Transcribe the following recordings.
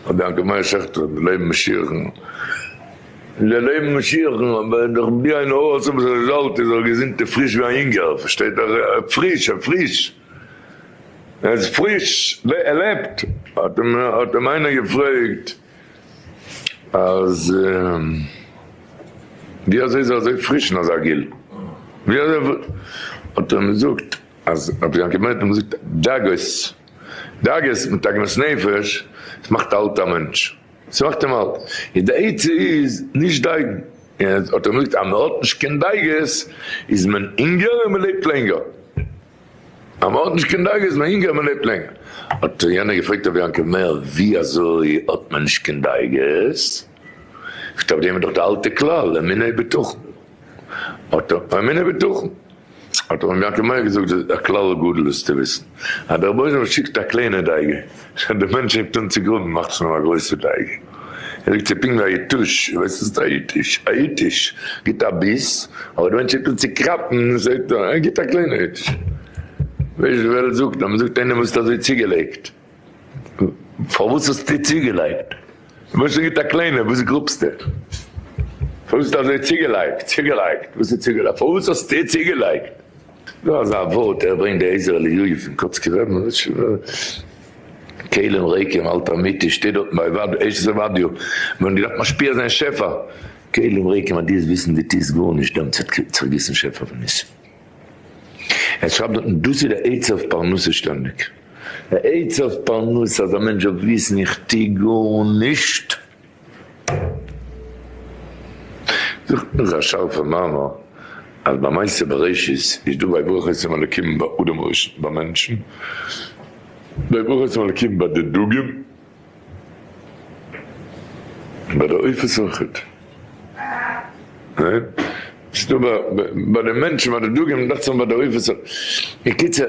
רבי יעקב מאיר שעכטער לעבן משיח'ן, לעבן משיח'ן, אבער דאך בלי עין הרע אויב ער איז אלט איז ער געזונט און פריש ווי א יונגער, פארשטייט ער פריש, ער פריש, ער איז פריש, ער לעבט, האט אים האט אים איינער געפרעגט אז ווי אזוי איז ער אזוי פריש אין אזא גיל, ווי אזוי, האט ער אים געזאגט אז רבי יעקב מאיר האט אים געזאגט דאגות, דאגות מיט עגמת נפש, עס מאכט אלט א מענטש, עס מאכט אים אלט, איז די עצה איז נישט דייגן, און האט ער געזאגט אז מען האט נישט קיין דאגות איז מען אינגער און מען לעבט לענגער, אז מען האט נישט קיין דאגות איז מען אינגער און מען לעבט לענגער, האט יענער געפרעגט רבי יעקב מאיר ווי אזוי האט מען נישט קיין דאגות, זאגט ער אויף דעם איז דאך די אלטע כלל אמונה ובטחון, האט ער אמונה ובטחון. האט רבי יעקב מאיר געזאגט א כלל גדול איז צו וויסן אז דער רבונו של עולם שיקט א קליינע דאגה, ווען דער מענטש הייבט אן צו גראבן מאכט פון אים א גרויסע דאגה, ער זאגט ס'איז פונקט ווי א יתוש, איר ווייסט וואס איז א יתוש? א יתוש גיבט א ביס, אבער דער מענטש הייבט אן צו קראפן זעט ער ער גיבט א קליינע יתוש. ווייסט די וועלט זאגט אז מ'זאגט איינעם וואס האט אזוי צוגעלייגט, פארוואס האסטו צוגעלייגט? וואס איז גיט א קליינע? וואס גראבסטו? פארוואס האסטו אזוי צוגעלייגט? צוגעלייגט? וואס איז צוגעלייגט? פארוואס האסטו צוגעלייגט? דא אזא ווארט ער ברענגט די עזר אליהו פון קאצקער רבי'ן, כלים ריקים אל תמעיטי שטייט דארטן ביי אשת עובדיה, מען האט געדארפט משפיע זיין שפע, כלים ריקים אז דו וועסט וויסן דו טוסט גארנישט דעמאלטס וועט זיך גיסן שפע פון ניסים. ער שרייבט דארטן דאס איז די עצה אויף פרנסה שטענדיג. די עצה אויף פרנסה אז א מענטש זאל וויסן איך טו גארנישט. זאגט נאך א שארפע מאמר אז ביי מעשה בראשית איז דא ויברך אותם אלקים ביי אדם הראשון ביי מענטשן, ויברך אותם אלקים ביי די דגים, ביי די עופות אויכעט. ניין? ס'איז דא ביי די מענטשן ביי די דגים דאכט זיך ביי די עופות אויך. בקיצור.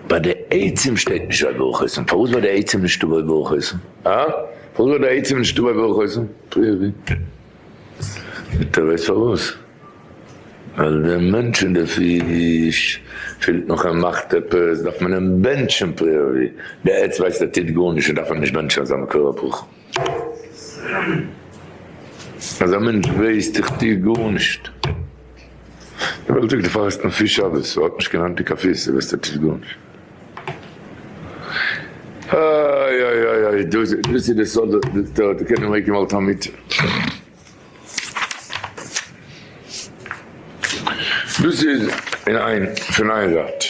ביי די עצים שטייט נישט ויברך אותם, פארוואס ביי די עצים נישטא ויברך אותם? אה? פארוואס ביי די עצים נישטא ויברך אותם? פריער ווי? דו ווייסט פארוואס? ווייל דער מענטש און דער פיש פילט נאך ער מאכט עפעס דארף מען אים בענטשען פריער ווי די עץ ווייסט ער טוט גארנישט און דארף מען נישט בענטשען אזא מקור הברכה. אז א מענטש ווייסט איך טו גארנישט. די וועלט זאגט דו פארסט נאר פיש שבת, ס'האט נישט קיין האנט און קיין פיס, דו ווייסט ער טוט גארנישט. איי איי איי איי דאס איז די סוד די קענען ריקים אל תמיד. דאס איז אין איין פון איין זייט.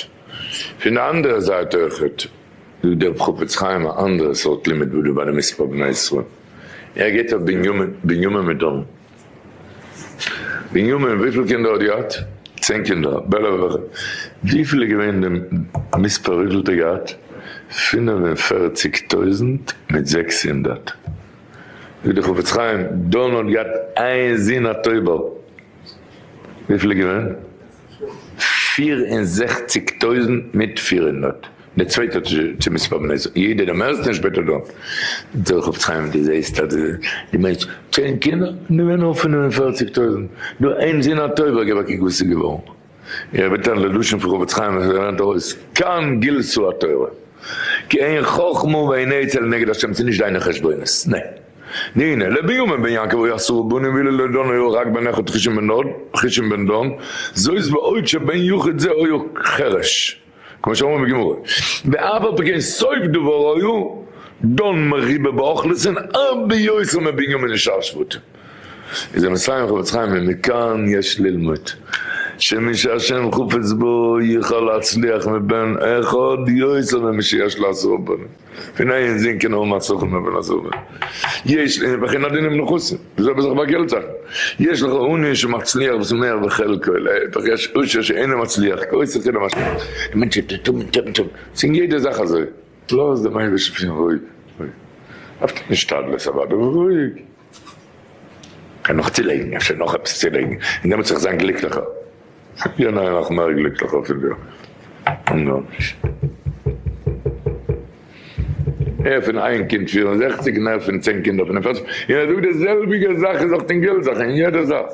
פון די אנדערע זייט אויכעט זאגט דער חפץ חיים א אנדערע סארט לימוד וואס דא ביי די מספר בני ישראל. ער גייט אויף בנימין בנימין מיט דן. בנימין וויפיל קינדער האט געהאט? צען קינדער, בלע ובכר. וויפיל איז געווען די מספר וויפיל האט ער געהאט? 45 טויזנט מיט 600. זאגט דער חפץ חיים, דן האט געהאט איין זון א טויבער. וויפיל איז געווען? 64 טויזנט מיט 400. דער צווייטער צו מספר בני ישראל, יעדער דער מערסטע און שפעטער דן. זאגט דער חפץ חיים, דו זעסט אז דו מיינסט צען קינדער? נו ווען נאר 45 טויזנט, דא איין זון א טויבער, געב א קוק וואס איז געווארן. איך בעט אן ללשון פון חפץ חיים וואס ער לערנט ארויס, כאן גילתה התורה, כי אין חכמה ואין עצה לנגד השם, ס'איז נישט דיינע חשבונות, ניין. והנה, לבנימין בן יעקב היו עשרה בנים ואילו לדן היו רק בן אחד חושים בן דן, חושים בן דן, זאת ועוד שבן יחיד זה היה חרש. כמו שאומרים בגמרא, ואף על פי כן סוף דבר היו דן מריבה באוכלוסין הרבה יותר מבנימין ושאר שבטים. איז ער מסיים חפץ חיים ומכאן יש ללמוד שמי שהשם חפץ בו יוכל להצליח מבן אחד יותר ממי שיש לו עשרה בנים. פון איין זון קען האבן הצלחה מער פון עשרה בנים. יש וכן הדין עם נכסים, די זעלבע זאך ביי געלט זאכן. יש לך עני שמצליח ושמח בחלקו, להפך יש עושר שאינו מצליח, כעושר חינם השם. די מענטש טוט טון טון טון, ס'איז אין יעדע זאך אזוי. לאז דעם אייבערשטן פון רואיג, רואיג. דארף טון השתדלות אוודאי, אבער רואיג. קען נאך צולייגן, אפשר נאך עפעס צולייגן, און דעמאלטס וועל איך זיין גליקליכער. יא ניין נאך מער גליקליכער פון דיר. און גארנישט. ער פון איין קינד 64 און ער פון צען קינדער 45, און ער זאגט די זעלביגע זאך איז אויך אין געלט זאכן, אין יעדע זאך.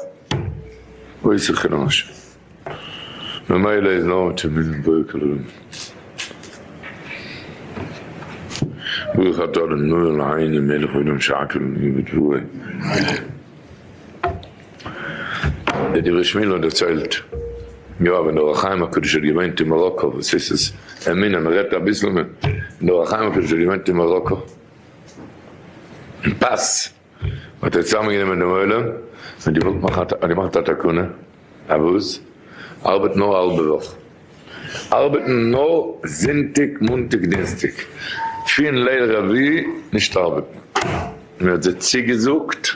אויסער חילול השם. ממילא איז נאר צו מוזן בורא כל עולמים. ברוך אתה אדוני אלהינו מלך העולם שהכל נהיה בדברו. דער דברי שמואל האט דערציילט, יא ווען דער אור החיים הקדוש האט געוואוינט אין מאראקא, וואס הייסט עס אמונה, מען רעדט אביסל ווען דער אור החיים הקדוש האט געוואוינט אין מאראקא, אין פאס, האט ער צוזאמען גענומען דעם עולם און געוואלט מאכן א געמאכט א תקנה, א וואס? ארבעט נאר א האלבע וואך, ארבעטן נאר זונטאג מאנטאג דינסטאג, פון ליל רביעי נישט ארבעטן, מען האט זיי צוגעזאגט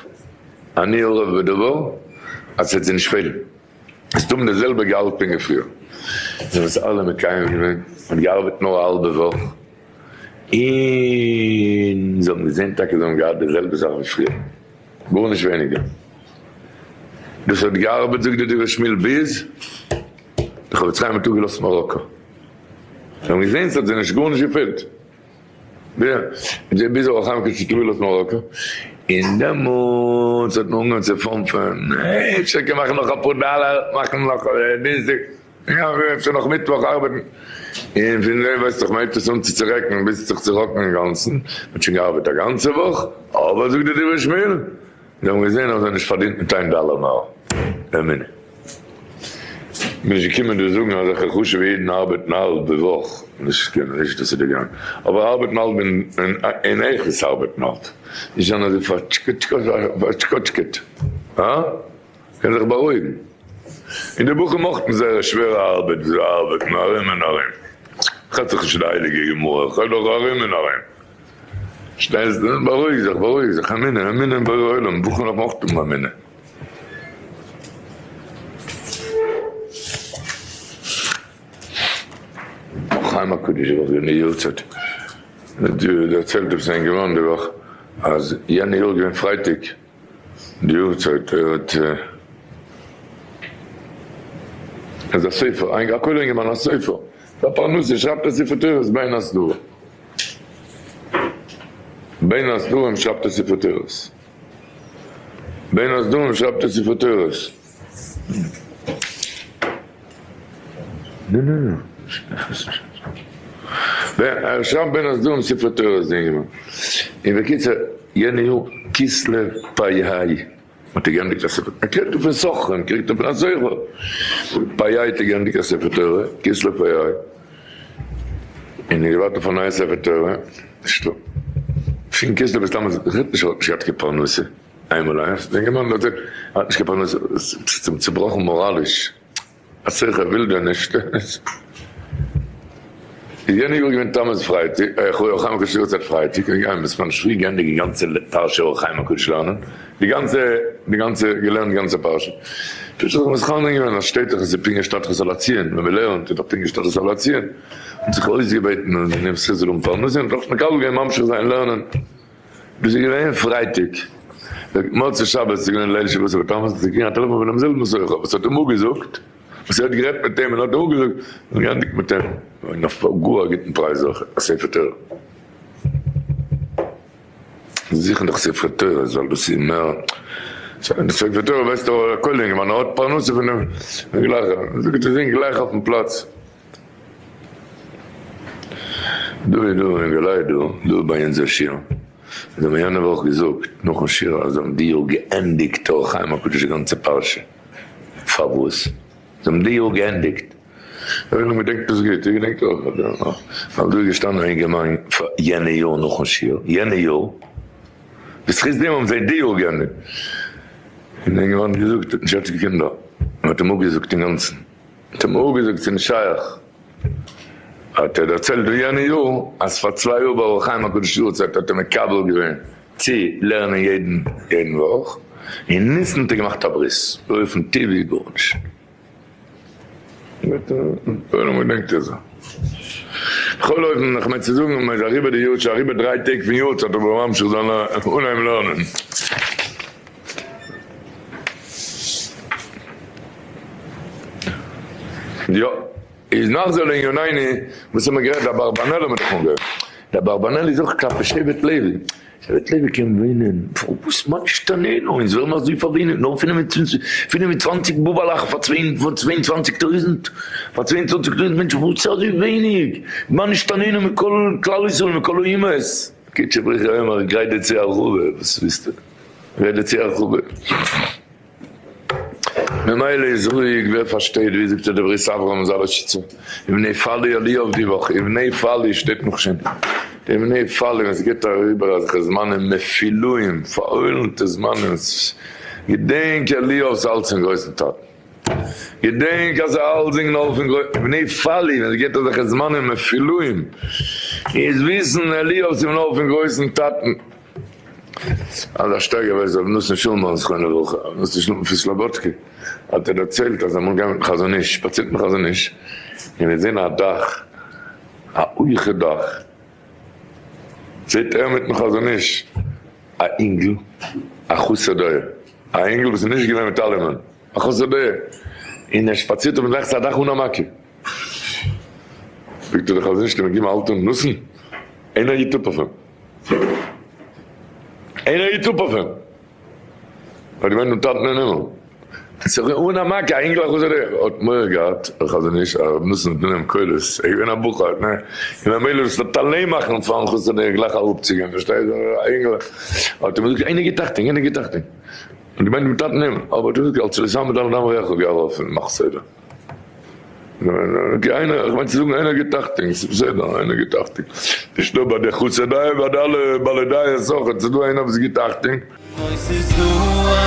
אני ערב בדבר אז ס'וועט זיי נישט פעלן, עס האבן די זעלבע געהאלט פונקט ווי פריער, זיי האבן עס אלע מקיים געווען, מען האט געארבעט נאר א האלבע וואך, און זיי האבן געזען טאקע זיי האבן געהאט די זעלבע זאך ווי פריער, גארנישט ווייניגער. דאס האט געארבעט זאגט דער דברי שמואל ביז די חפץ חיים האט אפגעלאזט מאראקא, זיי האבן געזען ס'האט זיי נישט גארנישט געפעלט, ביז אור החיים הקדוש האט אפגעלאזט מאראקא, און דעמאלטס האט מען אנגעהויבן צו פאמפען, אפשר קען מאכן נאך אפאר דאלער, מאכן נאך דינסטאג. יא, אפשר נאך מיטוואך ארבעטן, און פון דעם ווייסט דאך מ'הייבט עס אן צו צורעקן ביז זיך צוראקן אינגאנצן, מ'האט שוין געארבעט א גאנצע וואך, אבער זאגט דער דברי שמואל, זיי האבן געזען אז זיי האבן נישט פארדינט מיט איין דאלער מער, אמונה. כ'בין נישט געקומען דא זאגן אזעלכע חשוב'ע אידן ארבעטן האלב די וואך, נישט נישט דאס איז די גאנג, אבער ארבעטן האלב אין איכות ארבעטן האלט, נישט זיין אזוי פארטשקאטשקעט, הא? קען זיך בארואיגן. און די בחורים אויך זייער שווערע ארבעט ווי זיי ארבעטן ארום און ארום. כ'רעד זיך נישט די הייליגע גמרא, כ'רעד דאך ארום און ארום. שטייסט? בארואיג זיך, בארואיג זיך, אמונה, אמונה אין בורא עולם, בחורים דארפן אויך האבן אמונה. אור החיים הקדוש איז אויך געווען די יארצייט. דערציילט עפעס א אינגערמאן די וואך אז יענע יאר איז געווען פרייטאג. די יארצייט ער האט איז א סופר א כולל אינגערמאן א סופר פאר פרנסה שרייבט ער ספר תורות בין הסדרים בין הסדרים שרייבט ער ספר תורות בין הסדרים שרייבט ער ספר תורות ער שרייבט בין הסדרים ספר תורות די אינגערמאן און בקיצור יענע יאר כסלו פ ה האט ער געענדיגט א ספר, ער קריגט דא פון סוחרים קריגט ער פון א סוחר, פ ה האט ער געענדיגט א ספר תורה, כסלו פ ה, און ער געווארט אויף א נייע ספר תורה, נישטא, פון כסלו ביז תמוז, איך רעד נישט ער האט נישט געהאט קיין פרנסה, איינמאל איינס, דער אינגערמאן האט האט נישט קיין פרנסה, ס'איז אים צובראכן מאראליש. א סוחר וויל דען נישט? איז יענע יאר געווען תמוז פרייטאג, אור החיים הקדוש יארצייט פרייטאג, און געגאנגען ביז פארן שפרי געענדיגט די גאנצע פרשה אור החיים הקדוש לערנען, די גאנצע די גאנצע געלערנט די גאנצע פרשה, פשוט זיך מתחנן געווען אז שטייט דאך עס איז פונקט שטאט חסל הציון, ווען מען לערנט איז דאך פונקט שטאט חסל הציון, האט זיך אויסגעבעטן און גענומען זכות און פרנסה און דאך מקבל געווען ממשיך זיין לערנען. דאס איז געווען פרייטאג, מוצאי שבת איז געווען ליל שבעה עשר בתמוז, האט ער געקריגן א טעלעפאן פונעם זעלבן סוחר וואס האט אים אפגעזאגט, וואס ער האט גערעדט מיט אים און האט אים אפגעזאגט, און געענדיגט מיט אים, און אויף גאר א גוטן פרייז אויך, א ספר תורה. זיי זוכן דאך ספרי תורה, ווייל דאס איז מער, ספר תורה ווייסט דאך א כולל אינגערמאן האט פרנסה פון דעם, גלייך, זאגט ער זינג גלייך אויפן פלאץ. דא איז דא אינגעלייט דא, דא ביי אונזער שיעור, זיי האבן יענע וואך געזאגט נאכן שיעור אז זיי האבן די יאר געענדיגט אור החיים הקדוש די גאנצע פרשה, פארוואס? זיי האבן די יאר געענדיגט? דער עולם געדענקט דאס גוט, איר געדענקט אויך ווייל דא איז געשטאנען א אינגערמאן פאר יענע יאר נאכן שיעור, יענע יאר, בזכות דעם האבן זיי די יאר געענדיגט, און דער אינגערמאן האט געזאגט, האט נישט געהאט קיין קינדער, מען האט אים אפגעזאגט אינגאנצן. האט אים אפגעזאגט ס'איז נישט שייך, האט ער דערציילט דא יענע יאר אז פאר צוויי יאר ביי אור החיים הקדוש יארצייט האט ער מקבל געווען צו לערנען יעדן יעדן וואך, אין ניסן האט ער געמאכט א ברית באופן טבעי גארנישט. עולם געדענקט אזוי. בכל אופן איך מיין צו זאגן מ'איז אריבער די יאר שוין אריבער דריי טעג פון יארצייט אבער ממשיך זיין אנהייבן לערנען. יא, איז נחזור לענינינו, וואס האט מען גערעדט, די אברבנאל האט מען דאך אנגעהויבן, די אברבנאל איז אויך כלפי שבט לוי, שבט לוי קען וויינען, פארוואס מה נשתנינו, אונז ווערן אזוי פארווינען, נאר 25 בובאלאך פאר 22 טויזענט, פאר 22 טויזענט מענטשן, וואס איז אזוי ווייניג, מה נשתנינו מכל כלל ישראל, מכל האומות. קודשא בריך הוא אומר גרייט דיר צו הרחבה, וואס ווילסטו? גרייט דיר צו הרחבה. ממילא איז רואיג, ווער פארשטייט ווי זאגט ער די ברית אברהם זאלושיצער, ובני פאלי אליאב די וואך, ובני פאלי שטייט נאך שוין, די בני פאלי ווען ס'גייט אריבער אזעלכע זמנים מפילאים, פארהוילנטע זמנים, געדענק אליאב ס'אלץ פון גרויסן טאטן, געדענק אז ס'אלצדינג נאר פון גרויסן, ובני פאלי ווען ס'גייט אזעלכע זמנים מפילאים, איז וויסן אליאב ס'איז נאר פון גרויסן טאטן. אזא שטייגער ווי ר' נתן שולמאן זכרונו לברכה, ר' נתן שולמאן פון סלאבאדקע, האט ער דערציילט אז אמאל געגאנגען מיטן חזון איש, שפאצירט מיטן חזון איש, און געזען א דאך, א הויכע דאך, זעט ער מיטן חזון איש א אינגל, א חסר דעה, א אינגל וואס איז נישט געווען מיט אלעמען, א חסר דעה, און ער שפאצירט אויפן דאך, ס'איז א דאך אן א מכה. זאגט ער דער חזון איש, קען מען געבן א האלט אן נתן, איינער היט אפ אויף אים. איינער היט אפ אויף אים. האט געמיינט דעם טאטן אין הימל. ס'איז אן א מכה, א אינגל א חסר דעה. האט מורא געהאט דער חזון איש אז רבי נתן וועט אנהייבן קולות. ער איז געווען א בחור, נע. און ממילא וועסטו האט אליין מאכן פארן חסר דעה גלייך אראפצוגיין. פארשטייסט? א אינגל. האט אים געזאגט, איינער גיט אכטונג, איינער גיט אכטונג. האט געמיינט דעם טאטן אין הימל. אבער האט געזאגט, אלס לסמא דם דם ריח גיי ארויף און מאך סדר. איינער, איך מיין צו זאגן איינער גיט אכטונג, ס'איז בסדר, איינער גיט אכטונג. נישט נאר ביי די חסר דעה, ביי די אלע בעלי דעות אויך, ס'איז דא איינער וואס גיט אכטונג. אוי ס'איז דא.